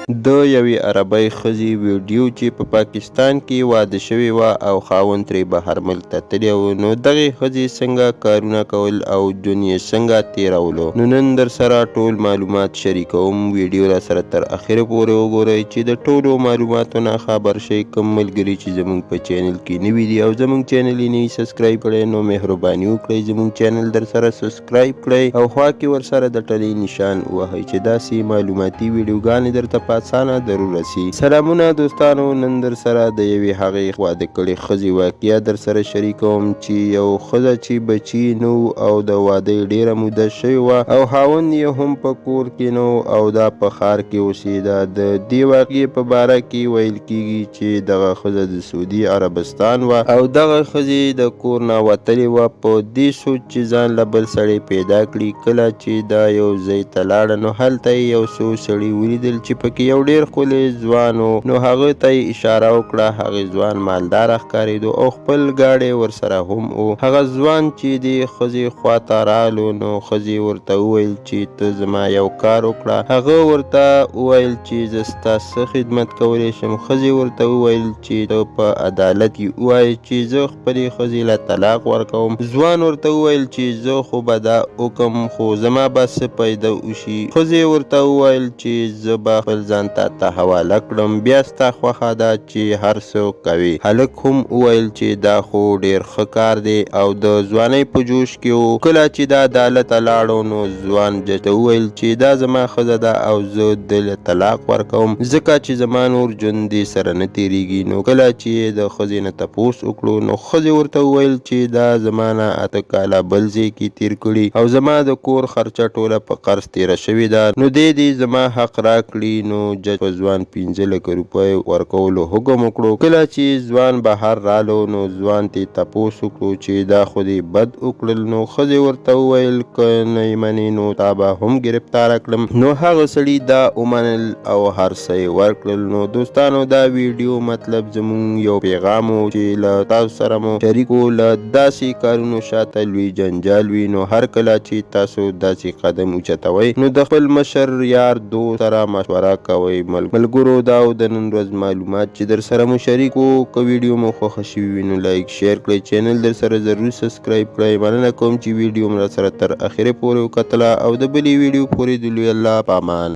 د یوې عربۍ ښځې ویډیو چې په پاکستان کې واده شوې وه او خاوند ترې بهر ملک ته تللی و، نو دغې ښځې څنګه کارونه کول او ژوند یې څنګه تېرولو، نو نن درسره ټول معلومات شریکوم. ویډیو راسره تر اخره پورې وګورئ چې د ټولو معلوماتو نه خبر شئ. کوم ملګري چې زموږ په چینل کې نوي دي او زموږ چینل یې نه وي سبسکرایب کړی، نو مهرباني وکړئ زموږ چینل درسره سبسکرایب کړئ او خوا کې ورسره د ټلې نشان ووهئ چې داسې معلوماتي ویډیوګانې درته په اسانه در ورسي. سلامونه دوستانو، نن درسره د یوې هغې واده کړې ښځې واقعه درسره شریکوم چې یو ښځه چې بچي نه وو او د واده یې ډېره موده شوې وه او خاوند یې هم په کور کې نه و او دا په ښار کې اوسېده. د دې واقعې په باره کې ویل کیږي چې دغه ښځه د سعودي عربستان وه او دغه ښځې د کور نه وتلې وه په دې سوچ چې ځان له بل سړی پیدا کړي. کله چې دا یو ځای ته لاړه نو هلته یې یو څو سړي ولیدل چې پکې یو ډېر ښکلی ځوان و، نو هغه ته یې اشاره وکړه. هغه ځوان مالداره ښکارېدو او خپل ګاډی ورسره هم و. هغه ځوان چې دې ښځې خواته رالو نو ښځې ورته وویل چې ته زما یو کار وکړه. هغه ورته وویل چې زه ستا څه خدمت کولی شم؟ ښځې ورته وویل چې ته په عدالت کې ووایه چې زه خپلې ښځې له طلاق ورکوم. ځوان ورته وویل چې زه خو به دا وکم خو زما به څه پیدا وشي؟ ښځې ورته وویل چې زه به خپل ځان تا ته حواله کړم، بیا ستا خوښه ده چې هر څه کوې. هلک هم وویل چې دا خو ډېر ښه کار دی او د ځوانۍ په جوش کې و. کله چې دا عدالت ته لاړو نو ځوان جج ته وویل چې دا زما ښځه ده او زه ده له طلاق ورکوم ځکه چې زما نور ژوند دې سره نه تېرېږي. نو کله چې یې د ښځې نه تپوس وکړو نو ښځې ورته وویل چې دا زما نه 8 کاله بل ځای کې تېر کړي او زما د کور خرچه ټوله په قرض تېره شوې ده، نو دی دې زما حق راکړي. نو جج په ځوان 5 لکه روپۍ ورکولو حکم وکړو. کله چې ځوان بهر رالو نو ځوان ترې تپوس وکړو چې دا خو دې بد وکړل. نو ښځې ورته وویل که نه یې منې نو تا به هم ګرفتاره کړم. نو هغه سړي دا ومنل او هر څه یې ورکړل. نو دوستانو، دا ویډیو مطلب زموږ یو پیغام و چې له تاسو سره مو شریک و. له داسې کارونو شاته لوی جنجال وي، نو هر کله چې تاسو داسې قدم اوچتوئ نو د خپل مشر، یار، دوست سره مشوره کوئ. ملګرو، دا و د نن ورځ معلومات چې در سره مو شریک وو. که ویډیو مو خوښه شوې وي نو لایک، شیر کړئ، چینل در سره ضرور سبسکرایب کړئ. مننه کوم چې ویډیو مو راسره تر اخره پورې وکتله او د بلې ویډیو پورې د لوی الله په امان.